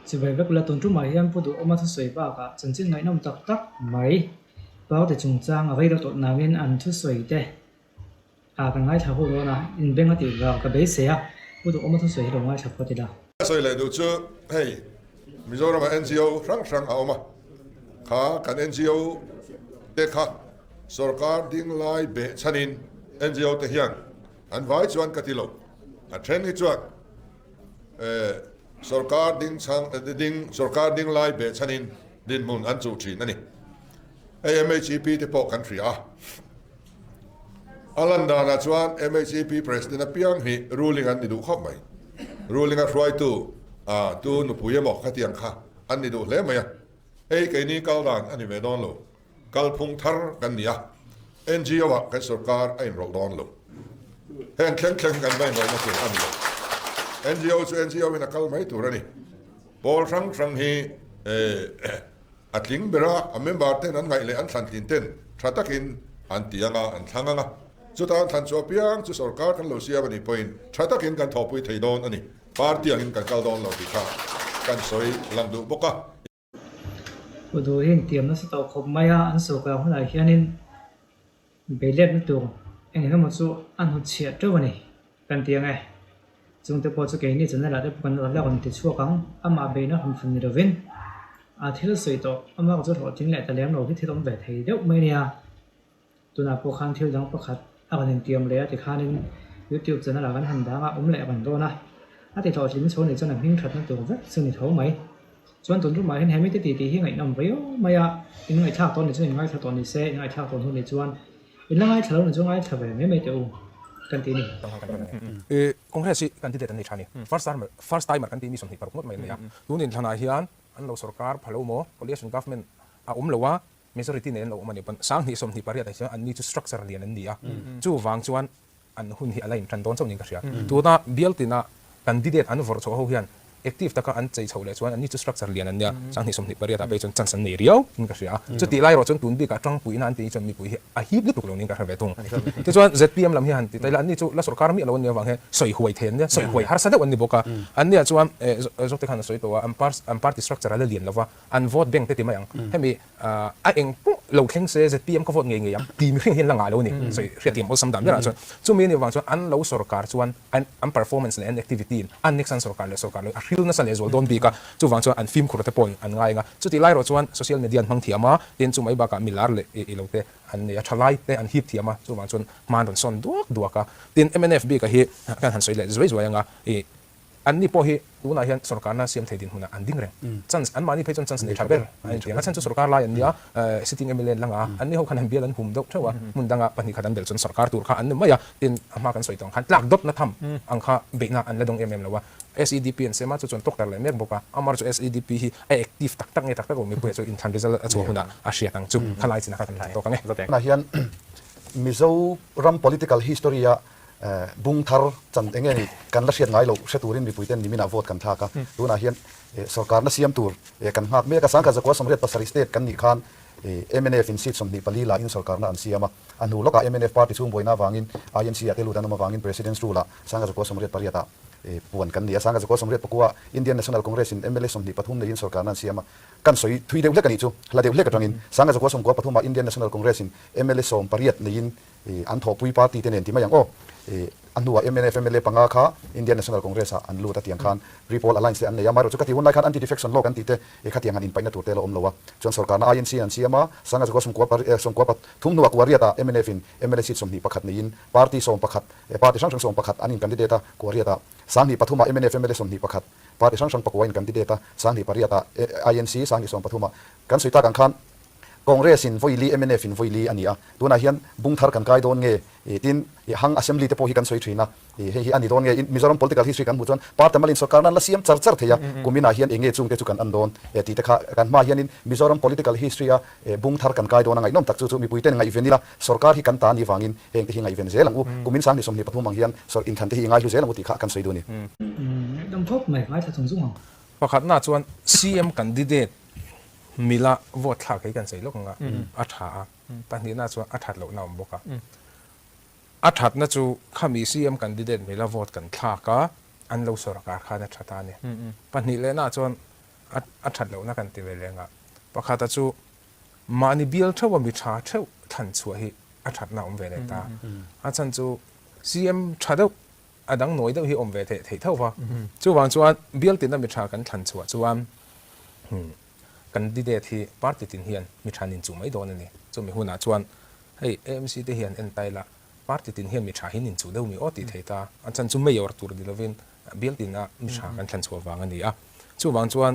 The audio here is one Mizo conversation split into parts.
Chibai vek ula tun tumah hian Pu Duhawma thusawi bakah chanchin ngaihnawm tak tak mai party chungchang a rei deuh tawh nangin an thusawi te ah kan ngaithla ho dawn a, inbeng a tih vang ka beisei a, Pu Duhawma thusawi hi lo ngaithla phawt ila. Ka sawi leh duh chu hei Mizoramah NGO hrang hrang a awm a, kha kan NGO te kha sorkar ding lai beh chhanin NGO te hian an vai chuan ka ti lo, a then hi chuan sorkar ding chhang ding sorkar ding lai beh chhanin dinhmun an chuh thin a ni. Hei MHEP te pawh kan hria a. A lan danah chuan MHEP President apiang hi ruling an ni duh khawp mai. Ruling a hruaitu a tu nupui emaw khatiang kha an ni duh hle mai a. Hei keini kal dan a ni ve dawn lo. Kalphung thar kan ni a, NGO ah kan sorkar a inrawlh dawn lo. Heng thleng thleng kan va inrawlhna tur a ni lo. NGO chu NGO in a kal mai tur a ni. Pawl hrang hrang hi A tling ber a, a member ten an ngaih leh an thlan tlin ten tha takin an ti ang a, an thlang ang a. Chuta an thlan chu apiang chu sorkar kan lo siam a nih pawhin tha takin kan thawhpui thei dawn a ni. Party angin kan kal dawn lo tih kha kan sawi lang duh bawk a. Pu Duhin tiam nasa tawh khawp mai a, an sorkar hunah hianin beiletna tur eng eng emaw chu a hnutchhiah teuh a ni. Kan ti ang e. Chungte pawh chu keini channel ah te pawh kan rawn la rawn ti chhuak ang. Amah beihna hran hran ni lovin a thil sawi tawh amah chu hlawhtling leh ta lem lo hi thil awm ve thei deuh mai nia. Tunah pawh khan thil dang pakhat a rawn intiam leh a tikhanin YouTube channel ah kan han dang a, awm leh a rawn dawn a. A ti hlawhtling chho nih chuan a hming thatna tur vek chu ni tho mai. Chuan tun tumah hian he mite titi hi ngaihnawm viau mai a, in ngaihthlak tawh ni chuan in ngaithla tawh ni se, in ngaihthlak tawh hnu nih chuan In la ngaithla lo ni chu ngaithla ve mai mai teh u kan ti ni. I Congress hi candidate an nei tha ni. First timer first timer kan tih mi 26 ngawt mai an nei a. Tun inthlanah hian an lo sorkar pha lo maw? Coalition government a awm lo a, majority nen an lo awm a nih pawn 20 28 ah hian an ni chu structure lian an ni a. Chuvang chuan an hun hi a la intan dawn chauh niin ka hria. Tuna bial tina candidate an vawrh chhoh ho hian active taka an chei chhoh leh chuan anni chu structure lian an nia, 20 28 ah phei chuan chance an nei riau in ka hria a. Chutih lai erawh chuan tun bikah tangpuina an tih hi chuan mipui hi a hip lutuk lo niin ka hre ve thung. Tichuan zpm lam hi han ti ta ila anni chu la sorkar miah lo an nih avang hian sawi huai thei an nia, sawi huai harsa deuh an ni bawk a. Anniah chuan Zawkte khan a sawi tawh a, an party structure a la lian lo va, an vote bank te ti mai ang. Hemi a eng pawh lo thleng se zpm ka vote ngei ngei ang ti mihring hian la ngah lo a ni. Sawi hriatthiam awlsam dan berah chuan chumi anih avang chuan an lo sorkar chuan an an performance leh an activity in an next an sorkar leh sorkar lo a hril nasa leh zual dawn bik a, chuvang chuan an fimkhur te pawh an ngai ang a. Chutih lai erawh chuan social media an hmang thiam a, tin chu mai bakah milar leh i lo te an nei a, thalai te an hip thiam a, chuvang chuan hma an rawn sawn duak duak a. Tin mnf bikah hi kan han sawi leh zuai zuai ang a, i Anni pawh hi tunah hian sorkarna siam thei dinhmunah an ding reng. Chance, anmahni phei chuan chance nei tha ber a intiang. A chhan chu sorkar lai an nia, sitting mla an la nga, anni ho khan an bial an hum deuh theuh a, hmun danga pahnih khat an belh chuan sorkar tur kha an ni mai a, tin a hma kan sawi tawh ang khan tlak dawtna tham ang kha beihna an la dawng em em lo a. SEDP an sem a, chu chuan tawktar leh mek bawk a, amar chu SEDP hi a active tak tak nge tak tak lo mipuiah chu inthlan result a chhuah hunah a hriat ang chu khalai chinah kha kan inthlan tawk ang e. Tunah hian Mizoram political history-a Bung thar chan eng nge ni kan la hriat ngai loh hre turin mipuiten niminah vote kan thlak a, tunah hian sorkarna siam tur kan nghak mek a, Sangkhat zakua 87 state kan nih khan mnf in seat 24 la in sorkarna an siam a, a hnu lawkah mnf party chhung buaina avangin INC ah te lut an awm avangin President's rule ah Sangkhat zakua 88 ah puan kan ni a, Sangkhat zakua 89 ah Indian National Congress in mla 23 neiin sorkarna an siam a, kan sawi thui deuh hlek a nih chu, hla deuh hlek atangin Sangkhat zakua 93 ah Indian National Congress in mla 18 neiin I an thawhpui party te nen ti mai ang aw. I a hnuah mnf mla panga kha Indian National Congress ah an lut a tiang khan Pre-poll Alliance te an nei a, amaherawhchu ka tih hun lai khan anti-defection law kan tih te i khatiang han inpaihna tur te a la awm lo a. Chuan sorkarna INC an siam a, Sanga Zakua sawmkua pari eh sawmkua pathum hnuah Kuariat ah mnf in mla seat 21 neiin party 11 eh party hrang hrang 11 an in candidate a, Kuariat ah 23 ah mnf mla 21 party hrang hrang pakua in candidate a, 28 ah INC 23 ah kan sawi tak ang khan Congress in vawi li, mnf in vawi li a ni a, tunah hian bung thar kan kai dawn nge tin hang assembly te pawh hi kan sawi thin a, hei hi a ni dawn nge Mizoram political history kan hmuh chuan party malin sorkar nan la siam char char thei a, kuminah hian eng nge chung te chu kan an dawn tih te kha kan hmaah hianin Mizoram political history a bung thar kan kai dawn a ngaihnawm tak chu chu mipui ten ngaihven ila sorkar hi kan ta ni vangin heng te hi ngaihven zel ang u, kumin 2023 ang hian inthlan te hi i ngaihlu zel ang u tih kha kan sawi duh a ni. Ngaihdam khawp mai, ngaithla chung chung ang. Pakhatna chuan CM candidate Mila vote thlak hi kan sawi lawk ang a, a tha a, pahnihna chuan a that lohna a awm bawk a. A thatna chu khami CM candidate mila vote kan thlak a, an lo sorkar khan a tha ta a ni. Pahnih lehna chuan A that lohna kan ti ve leng a, pakhata chu mahni bial theuh a mi tha theuh thlan chhuah hi a thatna a awm ve leh ta. A chhan chu CM tha deuh a dang nawi deuh hi awm ve theih theih tho va. Chuvang chuan bial tina mi tha kan thlan chhuah chuan candidate hi party tin hian mi tha nin chuh mai dawn a ni. Chumi hunah chuan hei AMC te hian en ta ila party tin hian mi tha hi nin chuh deuh mi aw tih thei ta. A chhan chu mayor tur ni lovin bial tina mi tha kan thlan chhuah vang a ni a. Chuvang chuan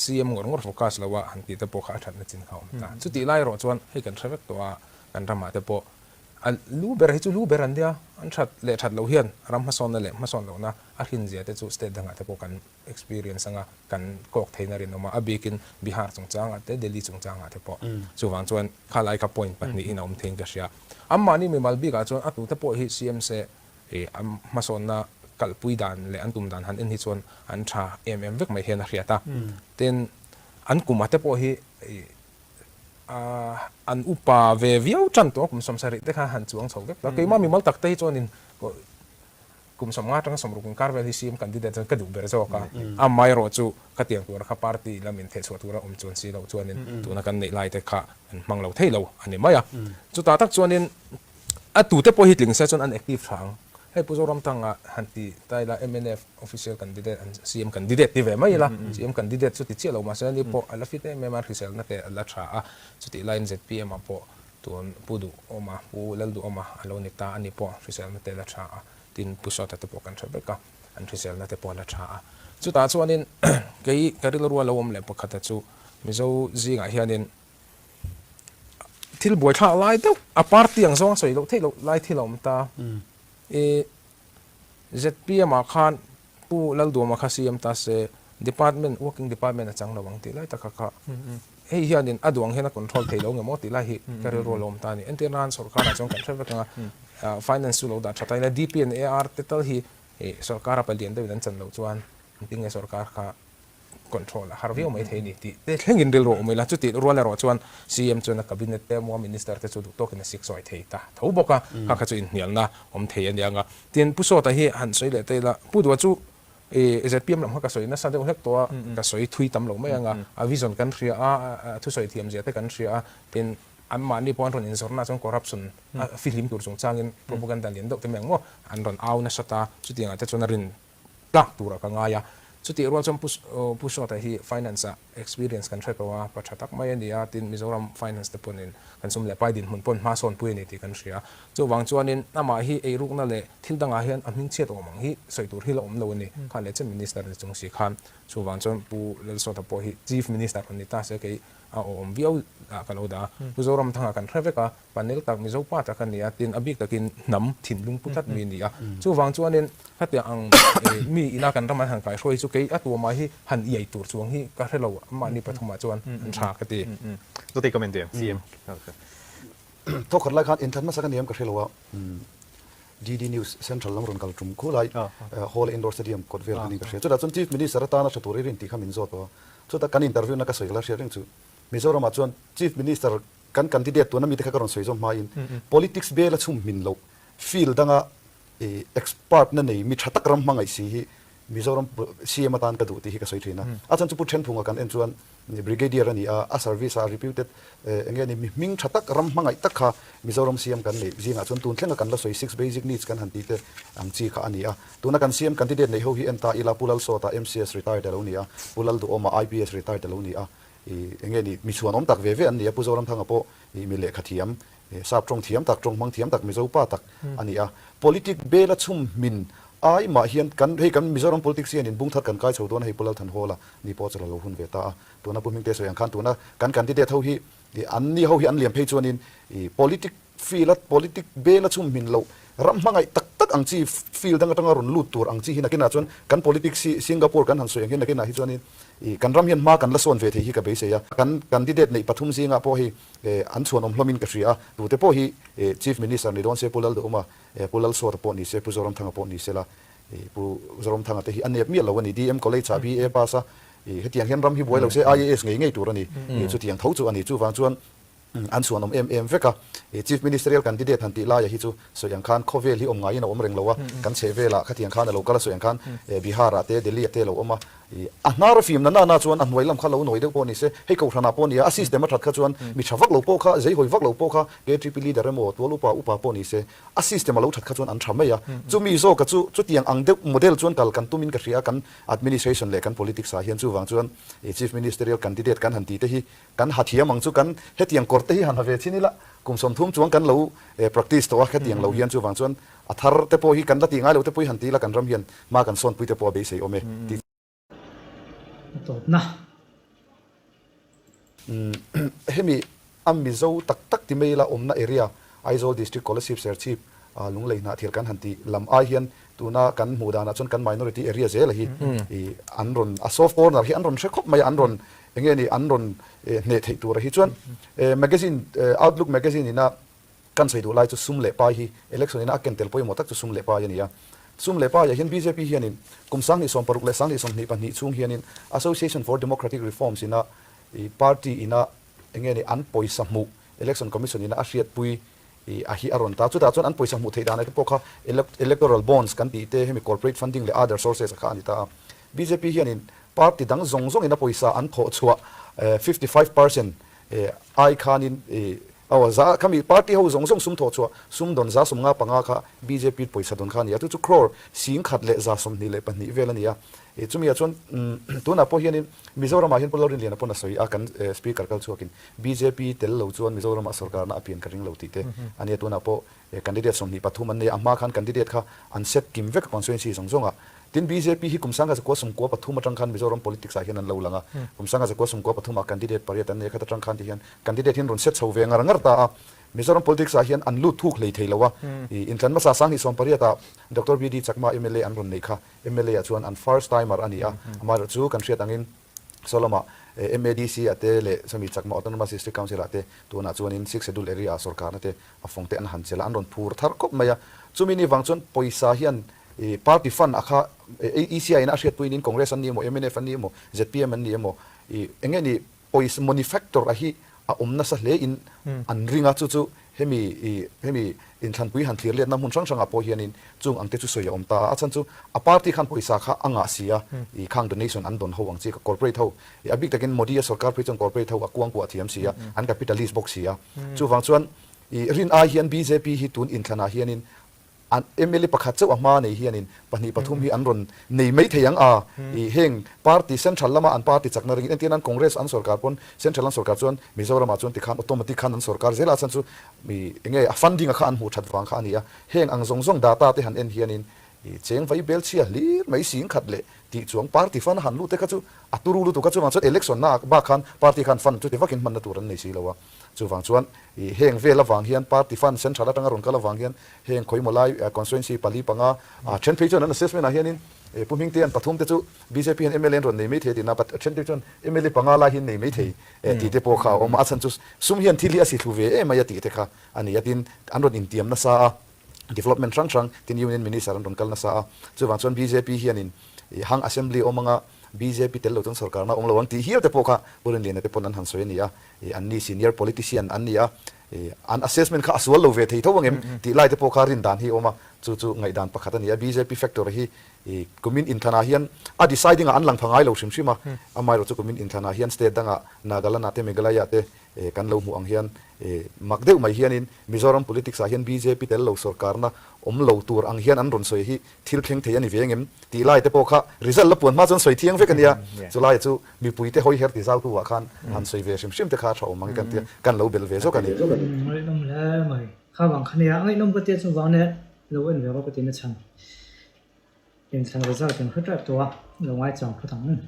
CM ngawr ngawr focus lo a han tih te pawh kha a thatna chin kha a awm ta. Chutih lai erawh chuan hei kan hre vek tawh a, kan ramah te pawh a lu ber hi chu lu ber an nia, an that leh that loh hian ram hmasawnna leh hmasawn lohna a hrinzia te chu state dangah te pawh kan experience anga kan kawk theihna rinawm a, a bikin Bihar chungchangah te Delhi chungchangah te pawh. Chuvang chuan khalai kha point pahnihin a awm theiin ka hria. Anmahni mimal bikah chuan a tute pawh hi CM se I an hmasawnna kalpui dan leh an tum dan han en hi chuan an tha em em vek mai hian a hriat a. Tin, an kuma te pawh hi an upa ve viau tan tawh a, kum 70 te khan han chuang chho vek tawh a. Keimah mimal tak te hi chuanin kum 50 atanga 60 inkar vel hi CM candidate chuan ka duh ber zawk a. Amaherawh chu khatiang tura kha party lamin thehchhuah tura awm chuan si loh chuanin tuna kan neih lai te kha an hmang lo thei lo a ni mai a. Chutah tak chuanin A tute pawh hi tling se chuan an active tha ang. Hei Pu Zoramthanga han ti ta ila mnf official candidate an CM candidate ti ve mai ila, CM candidate chu ti chiah lo mahse ani pawh a la fit em em a, hriselna te a la tha a, chutih laiin zpm ah pawh tun Pu Duhawma, Pu Lalduhawma a lo ni ta, ani pawh hriselna te a la tha a, tin Pu Sawta te pawh kan hre vek a, an hriselna te pawh a la tha a. Chutah chuanin kei ka rilru a lo awm leh pakhata chu Mizo zingah hianin Thil buaithlak lai deuh a party ang zawng a sawi loh theih loh lai thil a awm ta. I zpm ah khan Pu Lalduama kha CM ta se department working department a chang lo ang tih lai taka kha hei hianin a duh ang hian a control thei lo nge maw tih lai hi ka rilru a lo awm ta a ni. Entir nan sorkar ah chuan kan hre vek ang a finance chu lo dah tha ta ila DP and AR te tal hi sorkar a palian deuhin an chan loh chuan engtin nge sorkar kha control a har viau mai thei a ni tih te thlengin rilru a awm ila, chutih rual erawh chuan CM chuan a cabinet te emaw minister te chu duh tawkin a siksawi thei ta tho bawk a, kha kha chu inhnialna awm thei a nia nga. Tin, Pu Sawta hi han sawi leh ta ila, Pu Dua chu i zpm lam kha ka sawi nasa deuh hlek tawh a, ka sawi thui tam lo mai anga, a vision kan hria a, a thusawi thiam zia te kan hria a, tin, anmahni pawh an rawn inzawrhna ah chuan corruption a fihlim tur chungchangin propaganda lian deuh te mai ang maw an rawn au nasa ta, chutiangah te chuan a rin tlak turah ka ngai a. Chutih rual chuan Pu Sawta hi Finance ah experience kan hre tawh a, pa tha tak mai a ni a, tin Mizoram Finance te pawhin kan sum leh pai dinhmun pawhin hma sawn pui a ni tih kan hria. Chuvang chuanin amah hi eirukna leh thil dangah hian a hmingchhiat awm ang hi sawi tur hi la awm lo a ni. Kha leh chen Minister ni chung si khan chuvang chuan Pu Lalsawta pawh hi Chief Minister a ni ta se kei a awm viau ah ka lo dah a. Pu Zoramthanga kan hre vek a, Panel tak Mizo pa tak a ni a, tin a bik takin hnam thinlung pu tlat mi a ni a. Chuvang chuanin hetiang ang mi ina kan ram an han kaihruai hi chu kei a tuamah hi han iai tur chuang hi ka hre lo, anmahni pathumah chuan an tha ka ti. Chuti comment em CM. Thawkhat lai khan inthlan hmasa ka ni em ka hre lo a, DD News Central lam rawn kal tum khulai Hall Indoor Stadium kawt vel kha niin ka hria. Chutah chuan Chief Minister atana tha tur i rin tih kha min zawt a, chutah kan interview na ka sawi ka la hriat reng chu Mizoramah chuan Chief Minister Kan candidate tuna mite kha ka rawn sawi zawm hmain politics bel a chhum hmin loh field danga expert na nei mi tha tak ram hmangaih si hi Mizoram CM atan ka duh tih hi ka sawi thin a. A chhan chu Pu Thenphunga kan en chuan Brigadier a ni a, a service ah reputed eng nge ni mi hming tha tak ram hmangaih tak kha Mizoram CM kan neih zingah chuan tun thlenga kan la sawi six basic needs kan han tih te ang chi kha a ni a. Tuna kan CM candidate neih ho hi en ta ila Pu Lalsawta MCS retired a lo ni a, Pu Lalduhawma IPS retired a lo ni a, I eng nge ni, mi chhuanawm tak ve ve an ni a, Pu Zoramthanga pawh i mi lehkha thiam, sap tawng thiam tak, tawng hmang thiam tak, Mizo pa tak a ni a. Politic bel a chhum hmin ai mah hian kan hei kan Mizoram politics hian in bung thar kan kai chho dawn a, hei Pu Lalthanhawla ni pawh chawlh a lo hun ve ta a. Tuna Pu Hmingte sawi ang khan tuna kan candidate ho hi an ni ho hi an liam phei chuanin i politic field a politic bel a chhum hmin loh ram hmangaih tak tak ang chi field dang atanga rawn lut tur ang chi hi nakinah chuan kan politics hi Singapore kan han sawi ang hian nakinah hi chuanin ih kan ram hian hma kan la sawn ve thei hi ka beisei a. Kan candidate neih pathum zingah pawh hei an chhuanawm hlawmin ka hria a, tute pawh hi Chief Minister ni dawn se Pu Lalduhuma, Pu Lalsawta pawh ni se, Pu Zoramthanga pawh ni sela Pu Zoramthanga te hi a nep miah lo a ni. DM College ah BA pass a, hetiang hian ram hi buai lo se IAS ngei ngei tur a ni. Chutiang tho chu a ni. Chuvang chuan. An chhuanawm em em vek a. Chief Ministerial Candidate han tih laia hi chu sawi ang khan khawvel hi awm ngaiin a awm reng lo a, kan chheh velah khatiang khan a lo kal a sawi ang khan Bihar ah te Delhi ah te a lo awm a. A hnar a fim na na na chuan a hnuai lam kha lo nawi deuh pawh ni se, hei kohhranah pawh nia a system a that kha chuan mi tha vak lo pawh kha, zeihawi vak lo pawh kha KTP leader emaw tual upa upa pawh ni se a system a lo that kha chuan an tha mai a. Chumi zawka chu chutiang ang deuh model chuan kal kan tumin ka hria a, kan administration leh kan politics ah hian chuvang chuan Chief Ministerial Candidate kan han tih te hi Kan ha thiam ang chu kan hetiang kawr te hi han ha ve chin ila, kum 30 chuang kan lo practice tawh a, hetiang lo hian chuvang chuan a thar te pawh hi kan la tih ngai lo te pawh hi han ti ila kan ram hian hma kan sawnpui te pawh a beisei awm e tih. A tawpna. Hemi a Mizo tak tak ti mai ila awmna area Aizawl District Kolasib Serchhip Lunglei Hnahthial kan han tih lam ai hian tuna kan hmuh danah chuan kan minority area zela hi an rawn a soft corner hi an rawn hre khawp mai a, an rawn Eng nge ni an rawn hneh theih tura hi chuan magazine Outlook magazine ina kan sawi duh lai chu sum leh pai hi election ina a ken tel pawimawh tak chu sum leh pai a ni a. Sum leh paiah hian bjp hianin kum 2016 leh 2022 chhung hianin Association for Democratic Reforms ina party ina eng nge ni an pawisa hmuh Election Commission ina a hriatpui I a hi a rawn ta. Chutah chuan an pawisa hmuh theih dan te pawh kha electoral bonds kan tih te, hemi corporate funding leh other sources a kha a ni ta a. Bjp hianin party dang zawng zawngin a pawisa an thawh chhuah 55% ai khanin aw za khami party ho zawng zawng sum thawh chhuah sum dawn za 55 kha bjp pawisa dawn kha a ni a. Chu chu crore 10,000 leh 122 vel a ni a. Chumi ah chuan tunah pawh hianin Mizoramah hian Pu Lalrinliana pawn a sawi a, kan speaker kal chhuakin Bjp tel lo chuan Mizoramah sorkarna a pian ka ring lo tih te a nia. Tunah pawh candidate 23 an nei a, a hma khan candidate kha an set kim vek a constituency zawng zawng ah. Tin bjp hi kum 1993 atang khan Mizoram politics ah hian an lo lang a, kum 1993 ah candidate pariat an nei a, khat atang khan ti hian candidate hi an rawn set chho ve ngar ngar ta a. Mizoram politics ah hian an lut thuk hlei thei lo a, inthlan hmasa 2018 ah Doctor BD Chakma mla an rawn neih kha mla ah chuan an first timer a ni a, amaherawhchu kan hriat angin Saw lamah MADC ah te leh sawmi Chakma Autonomous District Council ah te tunah chuanin Sixth Schedule area ah sorkarna te a fawng te an han chelh a, an rawn phur thar khawp mai a. Chumi ni vang chuan pawisa hian party fund a kha ECI in a hriatpuiin in Congress an ni emaw, mnf an ni emaw, zpm an ni emaw eng nge ni pawisa money factor a hi a awm nasa hle in an ring a, chu chu hemi hemi inthlanpui han thlir letna hmun hrang hrangah pawh hianin chung ang te chu sawi a awm ta a, a chhan chu a party khan pawisa kha a ngah si a, i khang donation an dawn ho ang chi kha corporate ho, a bik takin Modi a sorkar phei chuan corporate ho a kuangkuah thiam si a, an capitalist bawk si a, chuvang chuan i rin ai hian bjp hi tun inthlanah hianin An mla pakhat chauh a hma nei hianin pahnih pathum hi an rawn nei mai thei ang a, i heng party central lama an party chakna ringin entirna an Congress an sorkar pawn central an sorkar chuan Mizoramah chuan tikhan automatic khan an sorkar zel a, a chhan chu i enge a funding a kha an hmuh that vang kha a ni a, heng ang zawng zawng data te han en hianin i cheng vai bel chhia hlir mai sing khat leh tih chuang party fund a han lut te kha chu a turu lutuk a, chuvang chuan election na bak khan party khan fund chuti vakin hmanna tur an nei si lo a. Chuvang chuan i heng vel avang hian party fund central atanga rawn kal avang hian heng khawimaw lai constituency pali panga a then phei chuan an assessment ah hianin Pu Hmingte an pathum te chu bjp hian mla an rawn nei mai thei a tihna but a then te chuan mla panga lai hi an nei mai thei tih te pawh kha a awm a, a chhan chu sum hian thil hi a si thlu ve em mai a tih te kha a ni a tin an rawn intiam nasa a development hrang hrang tin union minister an rawn kal nasa a chuvang chuan bjp hianin hang assembly awm anga bjp tel lo chuan sorkarna awm lo ang tih hial te pawh kha Pu Rinliana te pawn an han sawi a ni a. I an ni senior politician an ni a, i an assessment kha a sual lo ve thei tho ang em tih lai te pawh kha rin dan hi a awm a, chu chu ngaihdan pakhat a ni a. Bjp factor hi i kumin inthlanah hian a deciding ah an lang pha ngai lo hrim hrim a, amaherawh chu kumin inthlanah hian state dangah Nagaland ah te Meghalaya te kan lo hmuh ang hian i mak deuh mai hianin Mizoram politics ah hian bjp tel lo sorkarna awm lo tur ang hian an rawn sawi hi thil thleng thei a ni ve ang em tih lai te pawh kha result la puan hma chuan sawi thiang vek a nia, chulai chu Mipuite hawi her ti zautu ah khan han sawi ve hrim hrim te kha a tha awm ang i kan tia, kan lo belh ve zawk a ni. Ngaihnawm hle mai. Kha vang kha nia, ngaihnawm ka tia chuvang nia lo en ve rawh ka ti nachhan. Inthlan result kan hre tep tawh a, lo ngaichang phawt ang.